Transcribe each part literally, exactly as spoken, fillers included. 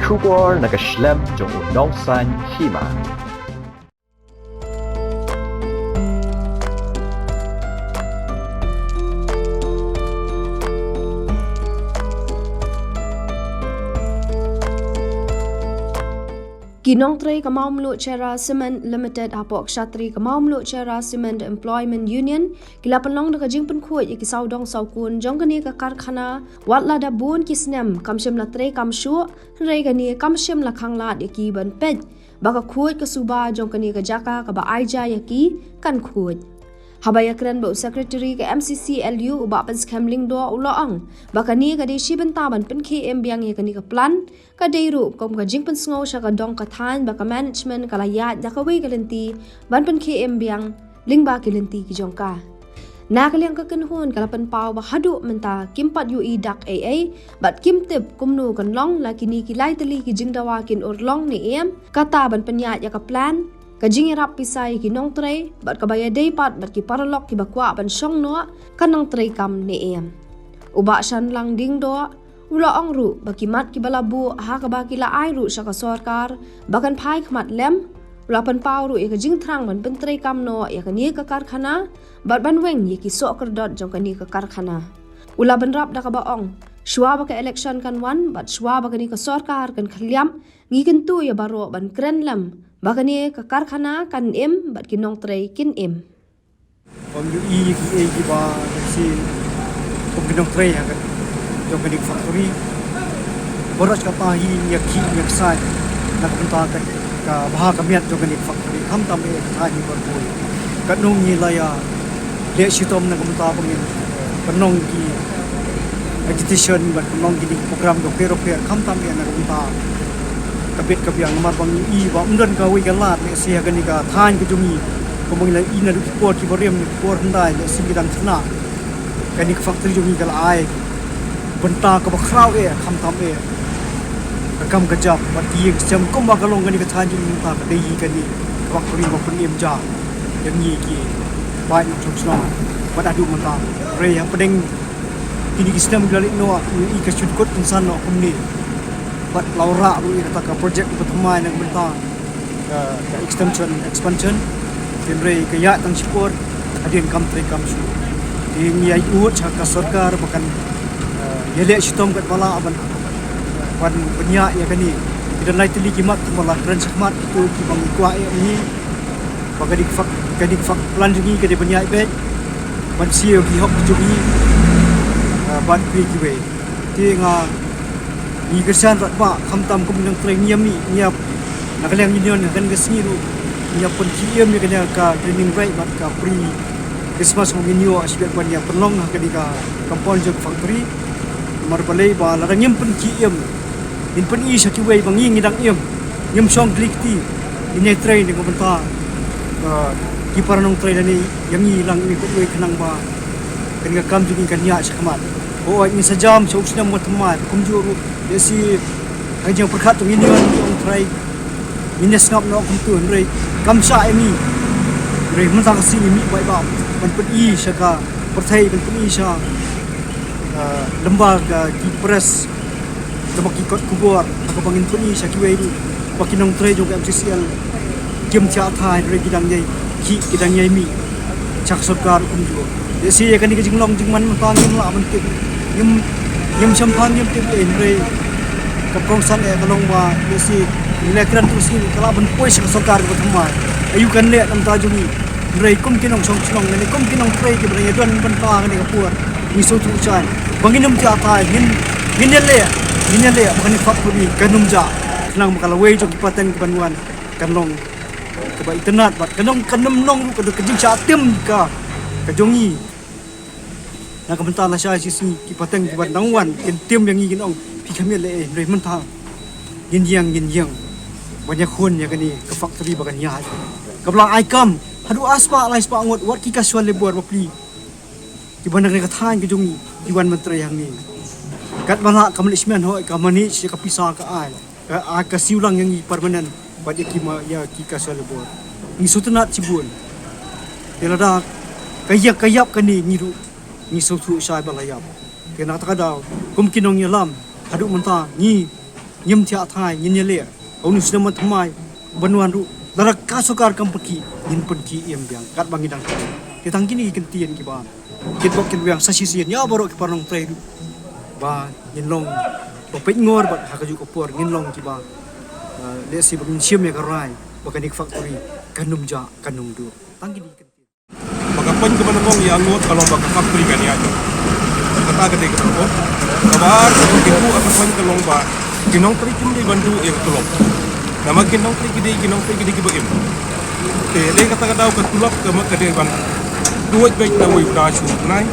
Khubor na ka shlem jong u nongsan hima. Ki nongtrei ka Mawmluh Cherra Cement Limited hapoh Kshatri ka Mawmluh Cherra Cement Employment Union ki la pynlong da ka jingpynkhuid ïa ki sawdong sawkun jong kane ka karkhana, wat la da bun ki snem kam shym la trei kam shuh, hynrei kane kam shym la khanglad ïa ki ban peit ba ka khuid ka suba jong kane ka jaka kaba ai ja ïa ki kan khuid. Haba ïakren bad u Secretary ka M C C L U u Bah Pynskhem Lyngdoh u la ong ba kane ka dei shi bynta ban pynkhie im biang ïa kane ka plan, ka dei ruh kum ka jingpynsngew sha ka dong ka thaiñ ba ka management ka la ïaid da kawei ka lynti ban pynkhie im biang lyngba ki lynti ki jong ka. Na ka liang ka kynhun ka la pynpaw ba haduh mynta kim pat ïohi dak ei ei bad kim tip kumno kan long la kine ki lai tylli ki jingdawa kin urlong ne em, kata ban pynïaid ïa ka plan, ka jingïarap pisa ïa ki nongtrei bad kaba ïadei pat bad ki paralok kiba kwah ban shong noh kan nang trei kam ne em. U Bah Shanlang Lyngdoh u la ong ruh ba ki mat kiba la buh ha kaba ki la ai ruh sha ka sorkar ba kan phai khmat lem, u la pynpaw ruh ïa ka jingthrang ban pyntrei kam noh ïa kane ka karkhana bad ban weng ïa ki sohkyrdot jong kane ka karkhana. U la bynrap da kaba ong, shuwa ba ka election kan wan bad shuwa ba kane ka sorkar kan khliap, ngi kyntu ïa baroh ban kren lem ba kane ka karkhana kan im bad ki nongtrei kin im. Ym ïohi ïa kiei kiba, let's say, kum ki nongtrei ha ka, jong kane ka factory. Baroh kata hi ngi ïa khih ngi ïa ksai na ka bynta ka, ka bha ka miat jong kane ka factory. Khamtam eh ka thaiñ hi baroh. Katno ngi la ïa leh shitom na ka bynta ba ngin pynlong ki agitation bad pynlong kine ki program bapher bapher, khamtam eh na ka bynta ka bit ka biang, namar ba ngi i ba ym don kawei ka lad lehse ha kane ka thaiñ ka jong ngi. Kumba ngi la i naduh ki por kiba rim, ki por hyndai, lehse ngi dang khynnah, kane ka factory jong ngi ka la ai bynta kaba khraw eh, khamtam eh ka kam ka jam bad ki ïing ki sem. Kumba ka long kane ka thaiñ jong ngi mynta ka dei hi kane ka factory ba pynim ja ïa ngi ki paid nongshong shnong bad haduh mynta. Hynrei hapdeng kine ki snem ki la leit noh, ngi i ka shu dkut kynsan noh kumne. Bad la wanrah ruh ïa kata ka project ba thymmai na ka bynta ka, ka extension, expansion. Hynrei ka ïaid tang shipor, hadien kam trei kam shuh. Te ngi ïa ud sha ka sorkar ba kan, eh, ïaleh shitom katba lah ban, ban pynïaid ïa kane. Ki don lai tylli ki mat kiba la kren shakhmat, kito kiba ngi kwah eh ngi ba ka dei ka fac-, ka dei ka fac-, plan jong ngi ka dei ban ïaid beit ban siew ki hok jong ngi, ah, bad kiwei kiwei. Te nga, ngi kyrshan rangbah, khamtam kum ki nongtrei ngi ïa mih, ngi ïa, na ka liang union ha kane ka sngi ruh ngi ïa pynkhie im ïa kane ka training break bad ka pre Christmas ba ngin ïoh shibit ban ïa pynlong ha kane ka compound jong ka factory. Namar balei ba lada ngim pynkhie im, ngin pyni sha kiwei ba ngi ngi dang im, ngim shong kli kti, ngin ïai trei na ka bynta, uh, ki para nongtrei lane ïa ngi lang, ngi kut wei khnang ba kane ka kam jong ngi kan ïaid shakhmat. Hooid, ngin sa jam sha u snem ba thymmai, kumjuh ruh lehse ha ka jingpyrkhat jong ngi, ngi ong trai, ngin ïa sngap noh kumto, hynrei kam shah ïa ngi. Hynrei mynta ka sngi ngi mih paidbah ban pyni sha ka pyrthei, ban pyni sha, ah, lyngba ka ki press, kaba ki kot khubor, ha kaba ngin pyni sha kiwei ruh ba ki nongtrei jong ka M C C L kim thiah thaiñ, hynrei ki dang ïai khih, ki dang ïai mih sha ka sorkar kumjuh. Lehse ïa kane ka jinglong jingman mynta ngim lah ban tip, ngim, ngim shym pat ngim tip eh, hynrei ka kongsan eh ka long ba lehse ngi la kren tu sien ka lah ban poi sha ka sorkar kaba thymmai. Aïu kan leh na ka bynta jong ngi? Hynrei kum ki nongshong shnong lane kum ki nongtrei kiba dang ïadon bynta ha kane ka por, ngi sngewthuh shai ba ngin ym thiah thaiñ, ngin, ngin ïaleh, ngin ïaleh ba kane ka factory kan ym jah, khnang ba ka lawei jong ki pateng kiban wan kan long kaba itynnad bad kan long, kan ym long ruh ka, ka jingshah tim ka, ka jong ngi. Na ka bynta lashai shisngi ki pateng kiban dang wan kin tim ïa ngi, kin ong, phi kham ïaleh eh, hynrei mynta ngin ïeng, ngin ïeng ban ïakhun ïa kane ka factory ba kan ïaid, kaba la ai kam haduh arspah laispah ngut, wat ki casual labour bapli kiba na kane ka thaiñ ka jong ngi ki wan ban trei hangne. Katba lah ka management, hooid, ka manage ïa ka pisa ka ai, ka, ah, ka siew lang ïa ngi permanent bad ïa ki ma, ïa ki casual labour. Ngi sngewtynnad shibun. Te lada ka ïap, ka ïap kane, ngi ruh ngi sngewthuh shai ba la ïap. Te na kata ka daw, kum ki nongïalam, haduh mynta ngi Ngim thiah thai, ngin ïaleh ha une u snem ba thymmai ban wan ruh. Lada ka sorkar kam pynkhih, ngin pynkhih im biang katba ngi dang. Te tang kine ki kyntien kiba kit bok kit biang sa shisien ïa baroh ki para nongtrei ruh ba ngin long ba peit ngor bad ha kajuh ka por ngin long kiba, eh, lehse ba ngin shim ïa ka rai ba kane ka factory kan ym jah, kan ym duh. Tang kine ki kyntien. Ba ka point kaba nyngkong ïa ngut ka long ba ka factory kan ïaid. Kata ka dei kaba nyngkong. Kaba ar kaba kynduh ka point ka long ba ki nongtrei kim dei ban duh ïa ka tulop. Namar ki nongtrei ki dei, ki nongtrei ki dei kiba im. Te dei kata ka daw ka tulop ka mut ka dei ban duh beit na wei u da shu nai.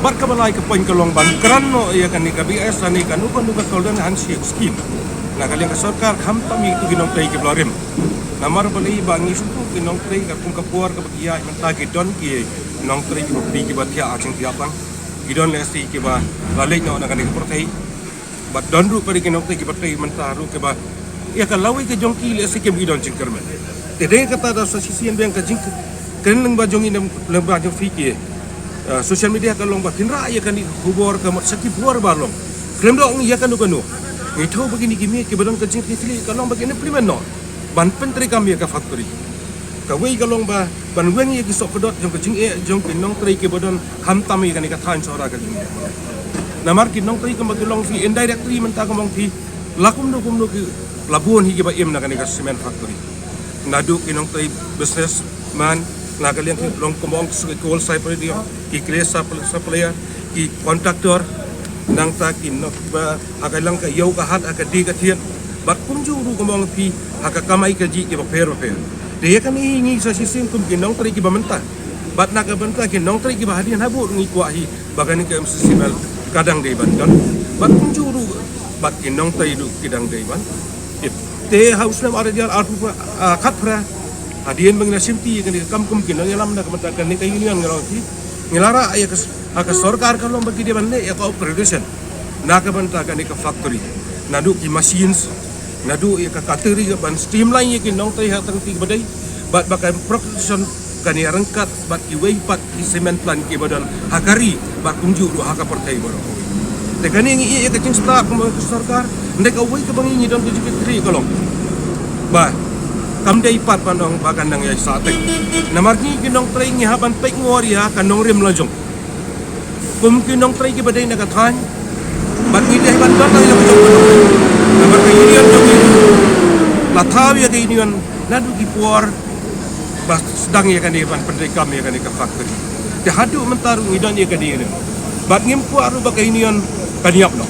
Bad kaba lai ka point ka long ban kren noh ïa kane ka B S lane kano kano ka golden handshake scheme na ka liang ka sorkar, khamtam ïa kitu ki nongtrei kiba la rim. Namar balei ba ngi sngewthuh ki nongtrei ka kum ka por kaba ki ïaid mynta ki don ki nongtrei kiba phi kiba thiah ha jingthiah pang. Ki don lehse kiba la leit noh na kane ka pyrthei. Bad don ruh pat ki nongtrei kiba trei mynta ruh kiba ïa ka lawei ka jong ki lehse kim ki don jingkyrmen. Te dei kata da sa shisien biang ka jingkren lyngba jong ngi, lyngba jong phi ki, eh, social media ka long ba phin rah ïa kane ka khubor ka mut sa ki khubor ba long. Khlem da ong ïa kano kano. Ngi thaw ba kine ki miet kiba don ka jingkitkhlieh ka long ba kin implement noh ban pyntreikam ïa ka factory. Kawei ka long ba ban weng ïa ki sohkdot jong ka jingeh jong ki nongtrei kiba don khamtam ïa kane ka thaiñ Sohra ka jingeh. Namar ki nongtrei kumba ki long phi indirectly mynta ka mong phi la kumno kumno ki la bun hi kiba im na kane ka cement factory. Naduh ki nongtrei businessman na ka liang ki long kumba ong ki coal supplier, ki clay supplier, ki contractor, nangta ki nong ba ha ka liang ka ïew ka hat ha ka die ka thied. Bad kumjuh ruh kumba ong phi ha ka kamai kajih kiba pher ba pher. Te ïa kane hi ngi sa shisien kum ki nongtrei kiba mynta bad na ka bynta ki nongtrei kiba hadien habud ngi kwah hi ba kane ka M C C L ka dang dei ban don. Bad kumjuh ruh bad ki nongtrei ruh ki dang dei ban. Te ha u snem ar hajar arphew, ah, khatphra hadien ba ngi la shimti ïa kane ka kam kum ki nongïalam na ka bynta kane ka union ngi la ong phi ngi la rah ïa ka ha ka sorkar ka long ba ki dei ban leh ïa ka upgradation na ka bynta kane ka factory. Naduh ki machines, naduh ïa ka kateri ban streamline ïa ki nongtrei ha tang ki ba dei bad ba ka production kan ïa ryngkat bad kiwei pat ki cement plant kiba don ha ka ri bad kumjuh ruh ha ka pyrthei baroh. Te kane ngi ïa ka jingstad kumba ka sorkar ndei kawei kaba ngi ngi don ka jingkitkhlieh ka long ba kam dei pat ban ong ba kan nang ïa sah teng. Namar ngi ki nongtrei ngi hap ban peit ngor ïa ka nongrim la jong. Kum ki nongtrei kiba dei na ka thaiñ bad ngi dei ban don ïa ka jong. Namar ka union jong ngi la thaw ïa ka union naduh ki por ba sdang ïa kane ban pyntreikam ïa kane ka factory. Te haduh mynta ruh ngi don ïa kane union bad ngim kwah ruh ba ka union kan ïap noh.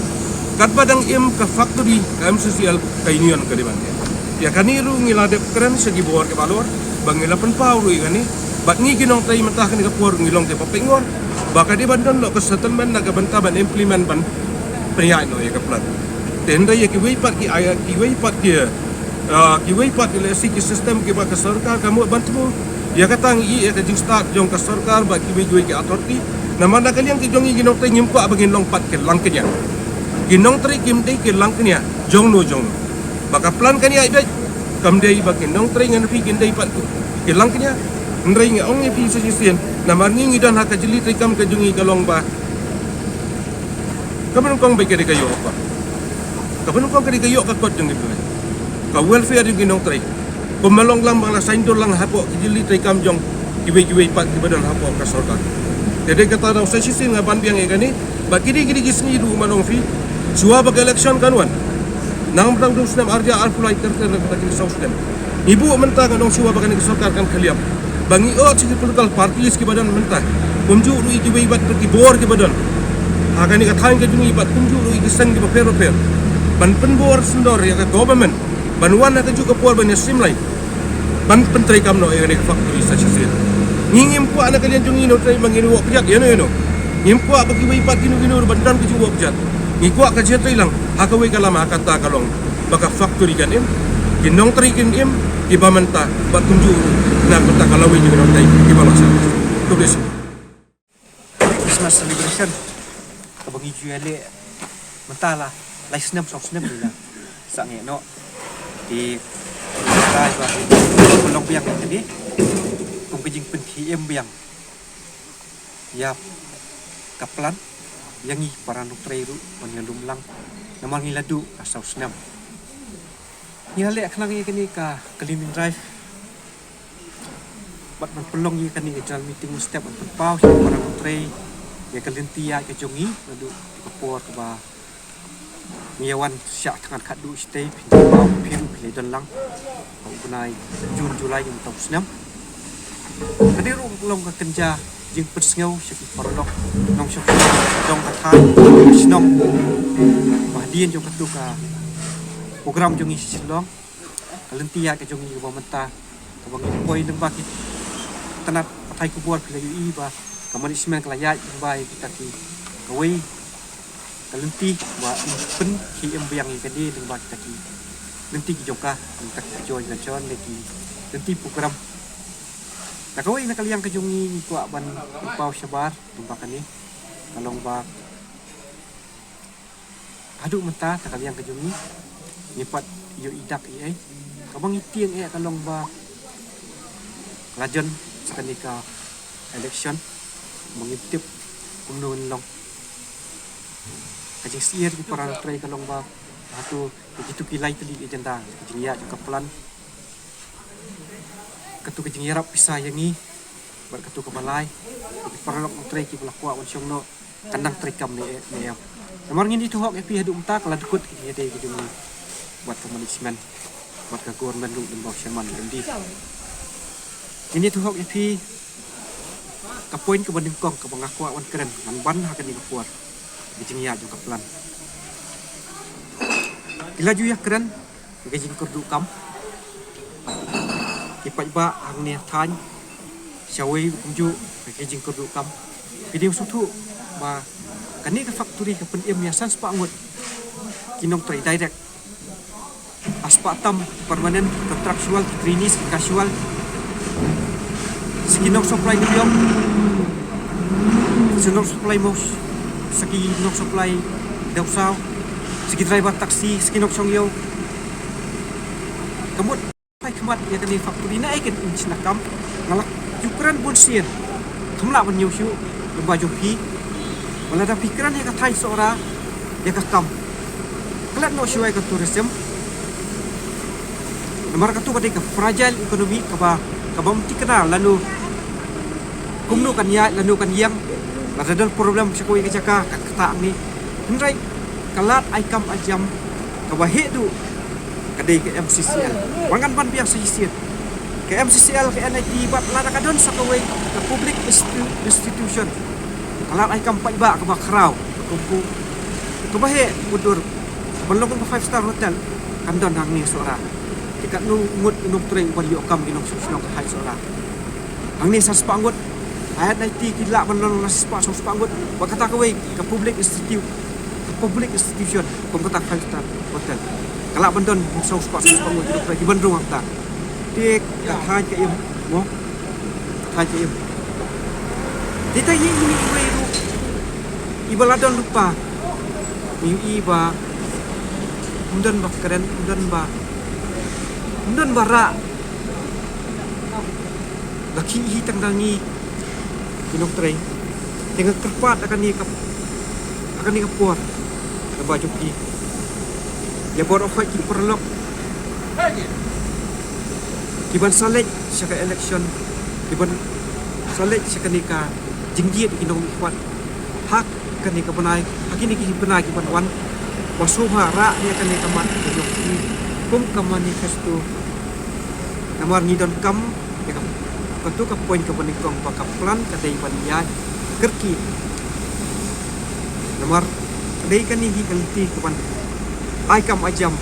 Katba dang im ka factory ka M C C L ka union ka dei ban ïa kane ruh ngi la dep kren sha ki bor kiba halor ba ngi la pynpaw ruh ïa kane. Bad ngi ki nongtrei mynta kane ka por ngi long kiba peit ngor ba ka dei ban don noh ka settlement na ka bynta ban implement ban pynïaid noh ïa ka plant. Te hynrei ïa kiwei pat ki aya kiwei pat ki, ah, kiwei pat ki lehse ki system kiba ka sorkar ka mut ban thmu. Ïa kata ngi ïa ka jingstad jong ka sorkar bad kiwei kiwei ki authority. Namar na ka liang ki jong ngi ki nongtrei ngim kwah ba ngin long pat ki langkñia. Ki nongtrei kim dei ki langkñia jong no jong no. Ba ka plant kan ïaid beit kam dei ba ki nongtrei ngan phi kin dei pat ki langkñia. Hynrei nga ong ïa phi sa shisien namar ngi ngi don ha ka jyllitreikam ka jong ngi ka long ba kaba nyngkong beit ka dei ka ïoh ka kot. Kaba nyngkong ka dei ka ïoh ka kot jong ngi phi ka welfare jong ki nongtrei. Kumba long lang ba la saiñdur lang hapoh ki jyllitreikam jong kiwei kiwei pat kiba don hapoh ka sorkar. Te dei kata daw sa shisien nga ban biang ïa kane. Bad kine kine ki sngi ruh man ong phi shuwa ba ka election kan wan. Nang mynta u snem ar hajar arphew lai ter ter na kine saw snem. Ngi buh mynta kan ong shuwa ba kane ka sorkar kan khlieh. Ba ngi ot sha ki political parties kiba don mynta. Kumjuh ruh ïa kiwei pat ki bor kiba don ha kane ka thaiñ ka jong ngi bad kumjuh ruh ïa ki seng kiba pher ba pher ban pynbor sendor ïa ka government ban wan ha kajuh ka por ban ïa streamline ban pyntreikam noh ïa kane ka factory sa shisien. Ngi ngim kwah na ka liang jong ngi nongtrei ba ngin ïoh kjat ïano ïano. Ngim kwah ba kiwei pat kino kino ban don ka jingïoh kjat. Ngi kwah ka jingtrei lang ha kawei ka lama ha kata ka long ba ka factory kan im, ki nongtrei kin im, kiba mynta bad kumjuh ruh na ka bynta ka lawei jong ki nongtrei kiba la shah. Khublei shibun. Christmas celebration kaba ngi ju ïaleh mynta la lai snem saw snem ngi la sangeh noh. Te mynta ju ïaleh long biang kane kum ka jingpynkhie im biang ïa ka plant ïa ngi para nongtrei ruh ban ïalum lang. Namar ngi la duh ka saw snem. Ngi la leh khnang ïa kane ka cleaning drive bad ban pynlong ïa kane ka general meeting mynstep ban pynpaw sha para nongtrei ïa ka lynti ïaid ka jong ngi naduh ka por kaba ngi ïa wan shah thngan khadduh shatei, phin pynpaw phin phi la don lang ha u bnai Jun July jong uta u snem. Ka dei ruh ka long ka kynja jingpynsngew sha ki paralok nongshong shnong ka thaiñ shnong ba hadien jong katu ka program jong ngi sha Shillong. Ka lynti ïaid ka jong ngi kaba mynta kaba ngi poi lyngba ki tnat pathai khubor phi la ïohi ba ka management ka la ïaid lyngba ïa kita ki kawei ka lynti ba yn pynkhie im biang ïa kane lyngba kita ki lynti ki jong ka, kita ki join venture ne ki lynti program. Na kawei na ka liang ka jong ngi ngi kwah ban pynpaw shabar lyngba kane ka long ba haduh mynta na ka liang ka jong ngi ngi pat ïohi dak ïa ei kaba ngi tieng eh ka long ba la jan sa kane ka election ba ngi tip kumno ngin long. Ka jingsyier ki para nongtrei ka long ba hato kitu ki lai tylli ki agenda, ka jingïaid jong ka plan, katu ka jingïarap pisa ïa ngi bad katu kaba lai ïa ki paralok nongtrei kiba la kwah wan shong noh, kan dang trei kam ne ne em. Namar ngin ïathuh hok ïa phi haduh mynta ka la dkut ki jingïadei ki jong ngi bad ka management bad ka government ruh lyngba u chairman M D. Ngin ïathuh hok ïa phi ka point kaba nyngkong kaba nga kwah wan kren ngan ban ha kane ka por, ka jingïaid jong ka plan. Ki la ju ïakren ïa ka jingkyrduh kam, ki paidbah hangne ha thaiñ shawei kumjuh ïa ka jingkyrduh kam. Phi dei sngewthuh ba kane ka factory ka pynim ïa san spah ngut ki nongtrei direct, ar spah tam permanent, contractual, ki trainees, ki casual, sa ki nongsupply New York, sa ki nongsupply Mawshynrut, sa ki nongsupply Dewsaw, sa ki driver taxi, sa ki nongshong ïew. Ka mut phai khmat ïa kane factory na ei kan im shna kam. Nga la ju kren bun sien. Kham lah ban ñiew shuh lyngba jong phi. Wat lada phi kren ïa ka thaiñ Sohra ïa ka kam, klet noh shuwa ïa ka tourism. Namar katu ka dei ka fragile economy kaba, kaba ym thikna lano kumno kan ïaid lano kan ïeng. Lada don problem sha kawei ka jaka kan ktah hangne. Hynrei ka lad ai kam ai jam kaba heh duh ka dei ka M C C L. Ba ngan ban biang sa shisien, ka M C C L, ka N I T bad lada ka don sa kawei ka public institu-, institution, ka lad ai kam paidbah kaba khraw, kaba, kaba heh budur, ban long ka five star hotel, kan don hangne Sohra. Te katno ngut u nongtrei uban ïoh kam ki nongshong shnong ka thaiñ Sohra? Hangne san spah ngut. Ai N I T ki lah ban long na spah, saw spah ngut. Bad kata kawei ka public institute, ka public institution kum kata ka five star hotel, ka lah ban don saw spah, saw spah ngut ki nongtrei kiban rung ha kata. Te ka thaiñ ka im mo, ka thaiñ ka im. Te ta ïa ine iwei ruh iba la don lypa, ïa iba ym don ba kren, ym don ba, ym don ba rah. La khih hi tang da ngi ki nongtrei. Te nga kyrpad ha kane ka, ha kane ka por, kaba jong ki, ïa baroh khoit ki paralok kiban sa leit sha ka election, kiban sa leit sha kane ka jingjied ki nongmihkhmat ha kane ka bnai, ha kine ki bnai kiban wan, ba sngewbha rah ïa kane ka mat ka jong ki kum ka manifesto. Namar ngi donkam ïa ka, katu ka point kaba nyngkong ba ka plan ka dei ban ïaid kyrkieh. Namar ka dei kane hi ka lynti kaban ai kam ai jam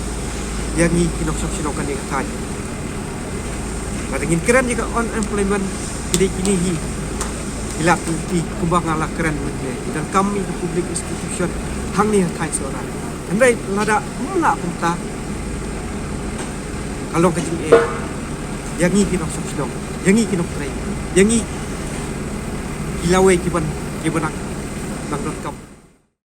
ïa ngi ki nongshong shnong kane ka thaiñ. Lada ngin kren ïa ka unemployment, ki dei kine hi ki lad lynti kumba nga la kren mynne. Ngi donkam ïa ka public institution hangne ha thaiñ Sohra. Hynrei lada ym lah kumta, ka long ka jingeh ïa ngi ki nongshong shnong, ïa ngi ki nongtrei, ïa ngi ki lawei kiban, kiban nang, nang donkam.